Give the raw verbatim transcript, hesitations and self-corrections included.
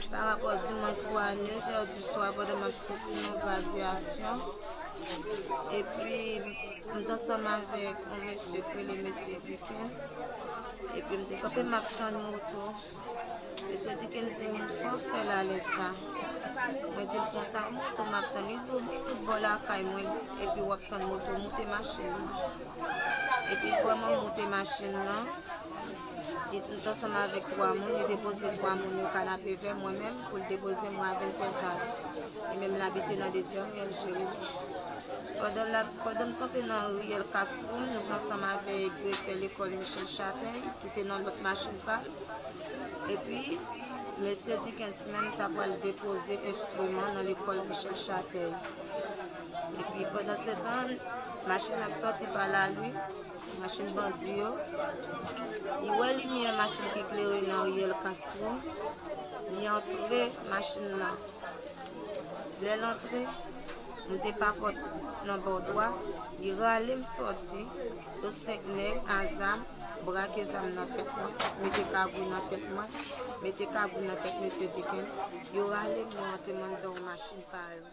Pa rapò dimanch swa, nèf è di swa, pandan m ap soti nan gradyasyon, epi m t ansanm avèk yon mesye ki rele mesye Dickens, epi m te kanpe, m ap tann moto. Mesye Dickens di m, "Sa w fè la lè sa?" Mwen di l konsa, "Moto m ap tann." Li di, "Ou rive bò lakay mwen, epi w ap tann moto, moute machin nan." Epi vrèman, m moute machin nan. Li t ansanm avèk twa moun, li depoze twa moun yo Kanapevè, mwen menm, pou l depoze m Ravin Pòtay. Li menm, l abite nan dezyèm riyèl Jeremi. Pandan l ap, pandan m kanpe nan riyèl Castro, nou t ansanm avèk direktè lekòl Michel Chatèy, ki te nan lòt machin pa l. Epi, mesye Dickens menm t ap pral depoze enstriman nan lekòl Michel Chatèy. Epi, pandan se tan, machin ap sòti pa lari, machin bandi yo. Li wè limyè machin ki klere nan riyèl Castro. Li antre machin nan. Lè l antre, m te pa pòt nan bò dwat. Li rale m sòti. Yo senk nèg a zam, brake zam nan tèt mwen, mete kagou nan tèt mwen, mete kagou nan tèt mesye Dickens. Yo rale m, yo antre m anndan yon machin pa yo.